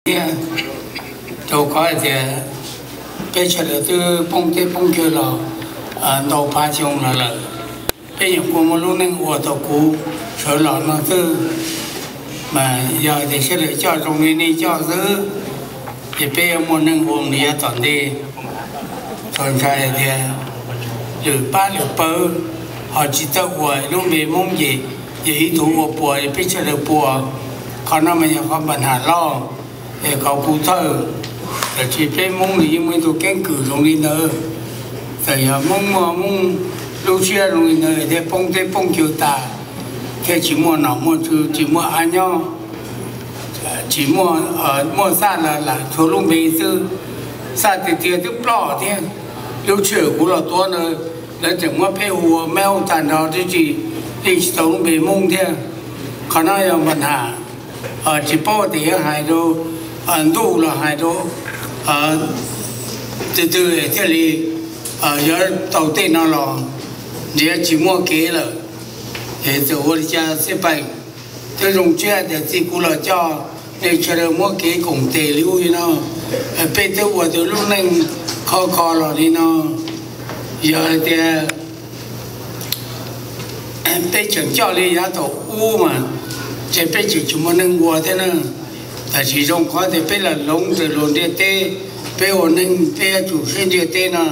thiab, rau qhov hais tias peb sawv daws twb poob teb poob chaw los ntau phav xyoo los lawm. Peb yeej kuj muaj lub neej ua tau kuv sawv los no xwb, mas yog tias sawv daws coj zoo li nej coj xwb, ces peb yuav muaj neej ua mus yav tom ntej. Txaus ntshai hais tias lwm pab lwm pawg ho tsis txawj ua lub npe Hmoob ces yog ib tug ua puas peb sawv daws puas. Qhov no mas yog qhov npa nham loj, es kom kuv txhawj, tiam sis peb Hmoob nws yeej muaj ib tug keeb kwm zoo li ntawd. Txawm yog Hmoob muaj Hmoob lub siab zoo li ntawd thiab poob teb poob chaw tas thiab tsis muaj nom muaj tswv tsis muaj av nyob, tsis muaj, muaj xaj los lam tshuav lub npe xwb, xaj tiag tiag twb ploj thiab. Lub sij hawm kuv los tuav ntawd, lawv tseem muab peb hu ua Hmoob tag nrho tib si, yeej tsis tau lub npe Hmoob thiab. Qhov no yog npa nham, tsis paub tias yuav hais rau ntuj los hais rau twg twg thiaj li yuav tau tej no los nrhiav tsis muaj kev lawm. Es txawm ua li cas xij peem, twb zoo siab tias txij kuv los coj nej sawv daws muab kev koom tes li ub li no, peb twb ua tau lub neej khov kho los li no. Yog hais tias peb tseem coj li yav thaum ub mas, ces peb tseem tsis muaj neej ua thiab na. Tab sis zoo qhov tias peb los hloov raws luag ntiaj teb, peb ua neej peb yuav tsum sib ntiaj teb no,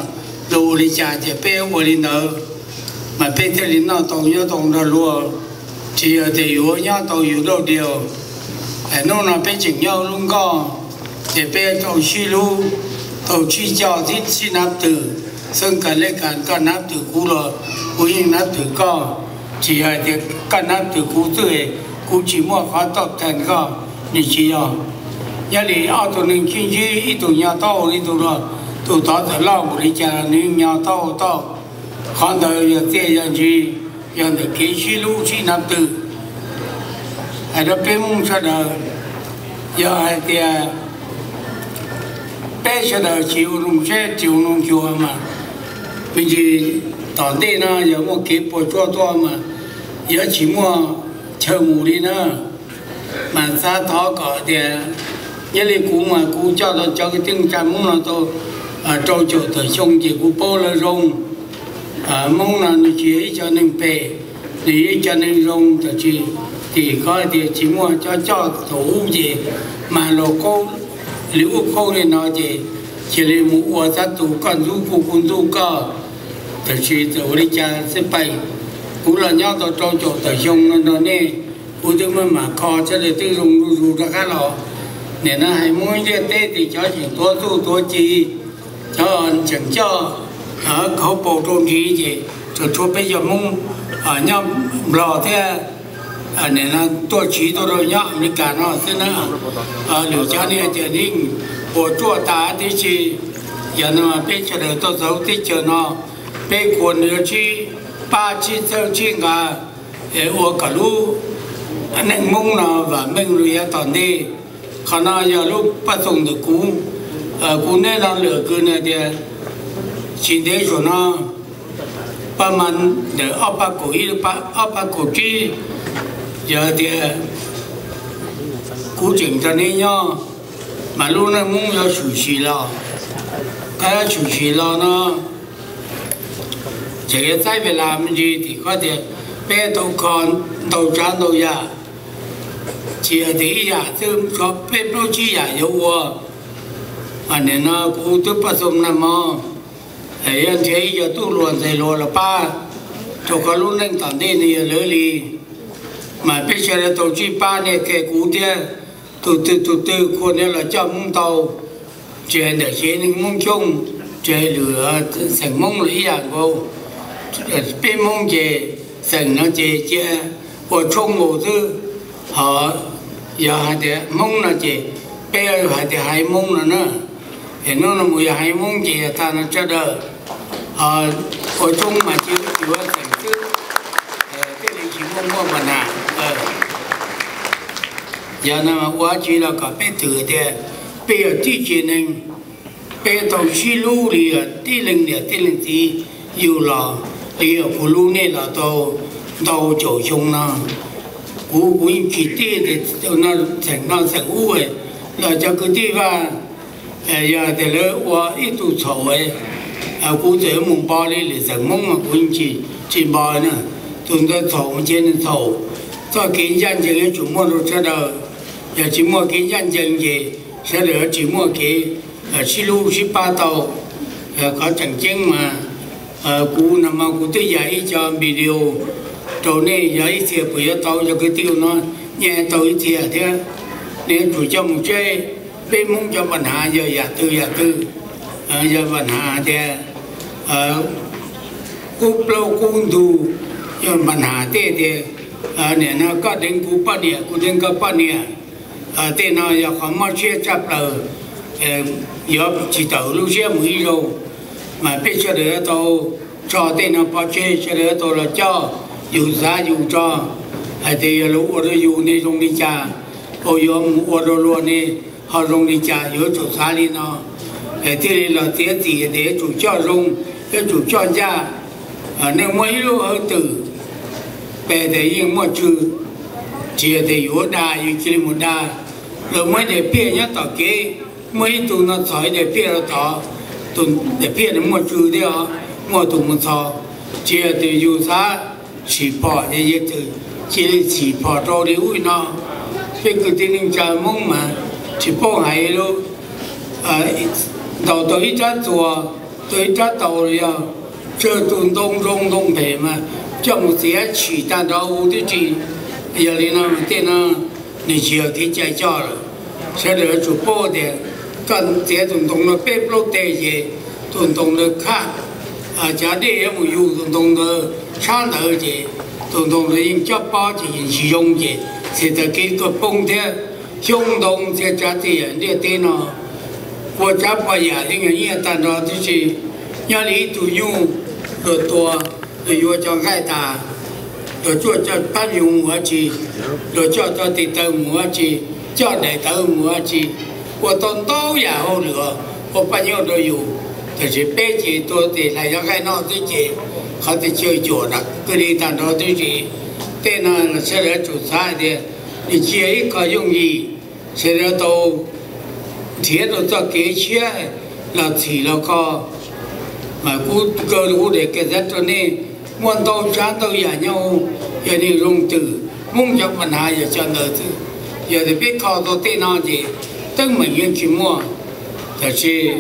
luag ua li cas ces peb ua li ntawd, mas peb thiaj li noj tau nyob tau nrog luag. Tsis yog tias yus nyob tau yus dawb diav. Hnub no peb tseem nyob lub nkoj, ces peb tau sib hlub, tau sib coj thiab sib nab twm, xwb kas lej kas koj nab twm kuv los kuv yeej nab twm koj. Tsis yog tias koj nab twm kuv xwb, kuv tsis muaj qhov toj thaj koj, nws tsis yog. Nyob li ob tug neeg sib ntsib, ib tug nyo taub hau, ib tug los tus tod txawm loj npaum li cas los nws nyo taub hau toj. Qhov ntawd yog txiaj yog ntsig, yog ntawm kev sib hlub sib nab twm. Hais rau peb Hmoob sawv daws, yog hais tias peb sawv daws tsis ua zoo siab tsis ua zoo xyuas mas me ntsis tom ntej no yog muaj kev puas tsuaj tuaj mas yuav tsis muaj chaw mus li na. Mas xav thov kom tias, nyob li kuv mas kuv coj tau cov kwv tij neej tsa Hmoob no tau rau caum tawm xyoo ces kuv paub lawv zoo. Hmoob no nws tsis yog ib co neeg phem, nws yog ib co neeg zoo, tab sis tim qhov tias tsis muaj cov coj thaum ub ces mas los qaub li ub qaub li no ces cia li mus ua tab tus koj ntxub kuv kuv ntxub koj. Tab sis txawm ua li cas xij peem, kuv los nyob tau rau caum tawm xyoo no nrog nej, kuv twb muaj mam kho txhaj le twb zoo zuj zus rov qab los. Nim no hais Hmoob ntiaj teb ces cov tseem tuav txuj tuav ci, cov tseem coj hauv paus rau nrig ces tsuas tshuav peb cov Hmoob nyob Nplog thiab, nim no tuaj tsiv tuaj rau nyob Amelikas no xwb na. Lwm cov ne tias yeej puas tsuaj tas tib si. Yog no peb sawv daws tuaj txog teb chaws no, peb kuas nws sib pab sib txhawb sib nqa, es ua kom lub neej Hmoob no vam meej rau yav tom ntej. Qhov no yog lub paj xoom ntawm kuv. Kuv neb no lwm kws na tias tsis ntev zaum no, paj ma ntawm ob pab kaum ib, ob pab kaum tsib, yog tias kuv tseem nrog neb nyob, mas lub neej Hmoob yuav tshwm sim los, qhov yuav tshwm sim los no tseem yuav txaib ves las me ntsis tim qhov tias peb tau kho ntau tsav ntau yam, tsis yog tias ib yam xwb, tshuav peb plaub tsib yam yuav ua. Nim no kuv twb paj xoom nag hmo, yog nrhiav ib co tub hluas ntxhais hluas los pab, rau qhov lub neej tom ntej nws yog lawv li. Mas peb sawv daws tau tsij pab nej qhia kuv thiab, tus twg tus twg kuj nej los coj Hmoob tau, tsis hais ntawm tsev neeg Hmoob Xyooj, tsis hais lwm xeem Hmoob los ib yam nkaus. Peb Hmoob ces xeem no ces cia ua tshoob nkaus xwb, ho yog hais tias Hmoob no ces peb hais tias haiv Hmoob no na. Es hnub no mus yog haiv Hmoob ces yog tag no sawv daws, ho ua tshoob mas cia ua xeem xwb, thiaj li tsis muaj muaj pa nas. Yog no ua tsi los kom peb twm tias peb yog tib tsev neeg, peb tau sib hlub li tib leeg niam tib leeg txiv yug los, li kuv hlub nej los tau ntau caum xyoo no. Kuv, kuv yeej tsis tij tias no xeem no xeem ub, Los cov kwv tij Vaj, yog tias lawv ua ib tug txhaum, kuv txawm yuav mus npo li lwm xeem Hmoob mas kuv yeej tsis npo na. Tus ntawd txhaum mas cia nws txhaum. Txoj kev ncaj ncees yuav tsum muaj rau sawv daws. Yog tsis muaj kev ncaj ncees ces sawv daws yuav tsis muaj kev sib hlub sib pab tau. Qhov tseem ceeb mas kuv no mas kuv twb yam ib co video rau nej, yog ib txhia puas yuav tau, cov kwv tij no nyiaj tau ib txhia thiab. Nej yuav tsum coj mus tseb. Peb Hmoob cov npa nhas yog yam twg yam twg, yog npa nhas tias qub plaub qub ntug, yog npa nhas tej tias nim no koj deev kuv poj niam, kuv deev koj poj niam, tej no yog qhov mob siab tshaj plaws. Yuav tsis tawm lub siab mus ib zaug, mas peb sawv daws yuav tau tso tej no pov tseg, sawv daws yuav tau los coj yus xav yus tso, hais tias yog luag ua rau yus ne zoo li cas, uas yuav mus ua rau luag ne ho zoo li cas, yuav tsum xav li no. Thiaj li los txiav txim tias yuav tsum coj zoo, yuav tsum coj ncaj. Nej muaj ib lub hauv twm, pes tias yeej muaj tswv, tsis yog tias yuav dag yus cia li mus dag. Luag muaj ib daim phiaj nyob tom kev, muaj ib tug no txhos ib daim phiaj rau tod, tus daim phiaj no muaj tswv thiab os, muaj tus mus txhos. Tsis yog tias yus xav txhim phom ces yus cia li txhim phom rau li ub li no. Peb kwv tij neej tsa Hmoob mas tsis paub hais li, ntaus tau ib rab txuas, tau ib rab taus los yog tsawg tus ntoo zoo ntoo phem mas coj mus txiav txhim tag nrho huv tib si. Yog li no mas tej no nws tsis yog kev cai coj lawm. Sawv daws yuav tsum paub tias koj txiav tus ntoo no peb plaub teg ces tus ntoo ntawd khaj, cov dej yuav mus yug tus ntoo ntawd tshab ntawd ces tus ntoo ntawd yeej cob pob ces yeej tsis zoo ces txhais tawm kev koj poob thiab. Xyoob ntoo txhia tsav txhia yam ntiaj teb no, ua tsav poj yam yeej yog nyiaj tag nrho tib si. Nyob li ib tug nyuj, luag tua, luag yuav cov nqaij tas, luag coj cov pab nyuj mus ua tsi, luag coj cov tes taw mus ua tsi, coj daim tawv mus ua tsi, ua tau ntau yam hauj lwm ua paj nyuj rau yus. Tiam sis peb ces tua tes hlais cov nqaij noj xwb ces qhov teb chaws cuam nram kwj deg tag nrho tib si. Tej no sawv daws yuav tsum xav hais tias nws tsis yog ib qho yooj yim, sawv daws yuav tau nrhiav rau txoj kev tshiab los txhim los kho. Mas kuv kaw kuv daim kawm xav rau nej, muaj ntau tsav ntau yam nyob, yog nej zoo twm, Hmoob cov npa nhas yog cov ntawd xwb. Yog tias peb kho tau tej no ces teeb meem yeej tsis muaj. Tiam sis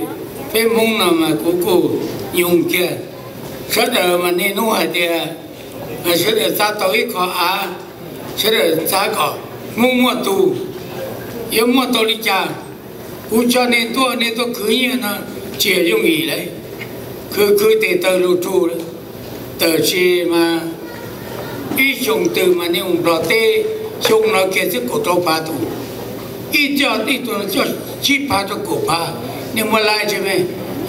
peb Hmoob no mas kuv kuj nyoo kiag. Sawv daws mas niaj hnub hais tias sawv daws xav tau ib qho av, sawv daws xav kom Hmoob muaj tug, yuav muaj tau li cas? Kuv tso nej tuaj, nej tuaj khwv nyiaj no tsis yog yooj yim lauj. Khwv khwv tes taw lug rug, tiam sis mas ib xyoos twg mas nej mus Nplog teb, xyoo no kiag twb kaum rau phav tus, ib coj ib tug coj tsib phav rau kaum phav. Nej muaj lais tsis me?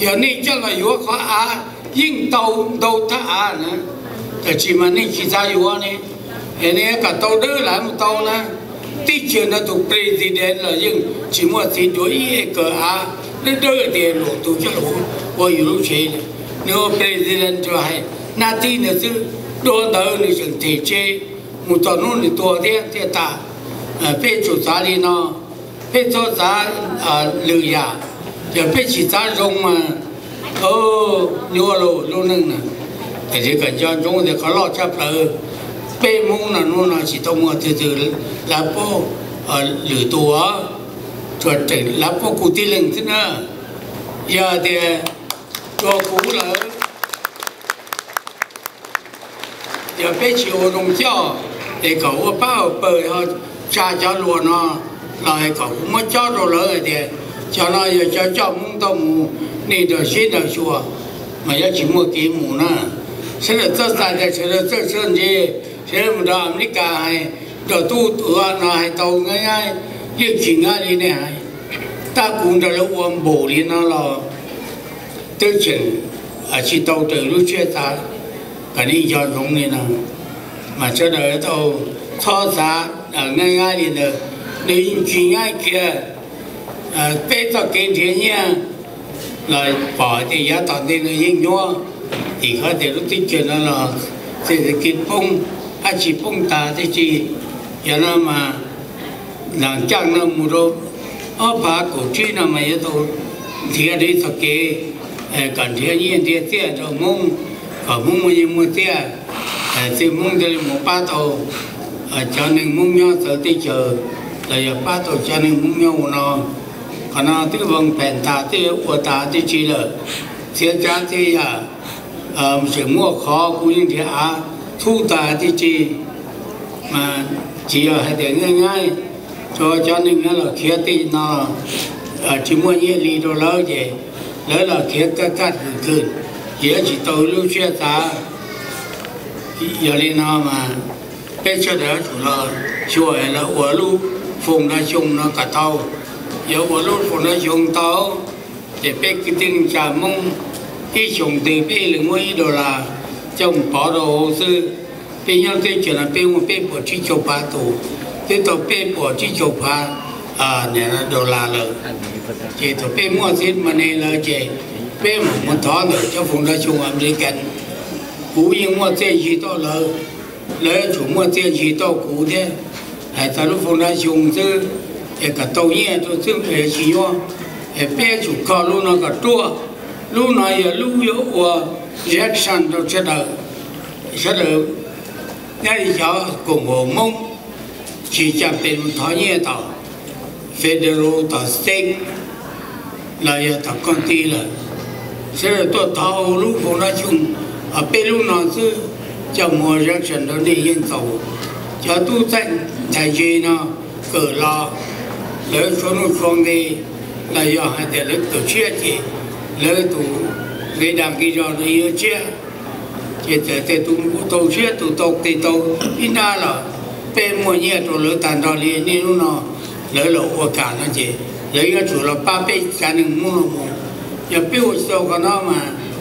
Yog nej coj los yuav qhov av yeej tau ntau thaj av na, tiam sis mas nej tsis xav yuav ne. Es nej kom tau dawb lawm mus tau na. Teb chaws no tus president los yeej tsis muaj txiv dua ib acre av, dawb dawb tias luam tus coj los ua yus lub tsev. Nws ua president tsuas hais hnab tib ntawd xwb, dua ntawd nws tseem them tsev mus txog hnub nws tuag thiab thiaj tas. Peb tsum xav li no, peb txhob xav lwm yam. Yog peb tsis xav zoo mas nyuaj lawm lub neej na. Tiam sis kom nco ntsoov tias qhov loj tshaj plaws, peb Hmoob no hnub no tsis tau muaj twg twg lav paub lwm tus, tsuas tseem lav paub kuv tib leeg xwb na. Yog tias tsuas kuv lawm, yog peb tsis ua zoo coj, es kom ua pab ua pawg ho tsa cov luas no los es kom kuv muab cob rau lawv hais tias cov no yog cov coj Hmoob tuaj mus, nej nrog sib nrog xyuas, mas yuav tsis muaj kev mus na. Sawv daws txhob xav tias sawv daws txawj sawv ntse, sawv daws mus nrog Amelikas hais, nrog tub tus no hais tau nyab, yeej tsis nyab li nej hais. Tab kuv nrog lawv ua npaum li no los twb tseem tsis tau raws lub siab xav. Kom nej nco ntsoov li no, mas sawv daws tau txhob xav nyab nyab li ntawd, nws yeej tsis nyab kiag. Peb txoj kev nrhiav nyiaj los pom tias yav tom ntej no yeej nyuaj, vim qhov tias lub teb chaws no los txhais tawm kev poob, dab tsi poob tas tib si. Yog no mas nram caaj no mus rau Ob phav kaum tsib no mas yuav tau nrhiav li txoj kev kom nrhiav nyiaj nrhiav txiaj rau Hmoob, kom Hmoob muaj nyiaj muaj txiaj, txij Hmoob thiaj li mus pab tau cov neeg Hmoob nyob txawv teb chaws, los yog pab tau cov neeg Hmoob nyob ua no. Qhov no twb voo phem tas, twb ua tas tib si lawm, txhiab tsab txhiab yam, tseem muaj qhov kuv yeej nrhiav av txhub tas tib si. Mas tsis yog hais tias nyab nyab rau cov neeg no los khiav tej no tsis muaj nyiaj li rau lawv ces lawv los khiav kaj kaj khwm khwm, ces yuav tsis tau lub siab xav. Yog li no mas peb sawv daws yuav tsum los xyuas lawv ua lub foos dab xyoo no kom tau. Yog ua lub foos dab xyoo tau, ces peb kwv tij neej tsa Hmoob ib xyoos twg peb ib leeg muab ib dollar coj mus pov rau hauv xwb. Peb nyob teb chaws no peb muaj peb puas tsib caug phav tus, twb tau peb puas tsib caug phav dollar lawm. Ces thaum peb muaj seed money lawm ces peb mam mus thov ntawm cov foos dab xyoo Amelikas. Kuv yeej muaj txiaj ntsig tau lawv, lawv yuav tsum muaj txiaj ntsig tau kuv thiab. Hais txog lub foos dab xyoo xwb, es kom tau nyiaj rau xwb es tsis yuav, es peb yuav tsum kho lub no kom ruaj. Lub no yog lub yuav ua reaction rau sawv daws, sawv daws nyob li cov koom haum Hmoob, tsis cam pes mus thov nyiaj tom federal, tom state los yog tom county lawm. Sawv daws tuaj thov ua lub foos dab xyoo, peb lub no xwb coj mus ua reaction rau nej yeej txaus. Cov tub txawj ntxhais ntse no kawm los, lawv tshuav nuj tshuav nqi, los yog hais tias lawv kawm tshiab ces lawv tus nqi dag nqi zog no yuav tshiab. Ces txawm tias tus tau tshiab tus tau tes tau ib nrab los peb muaj nyiaj rau lawv tag nrho li nej lub no, lawv los ua kam no ces lawv yuav tsum los pab peb cov neeg Hmoob no mus. Yog peb ua tsis tau qhov no mas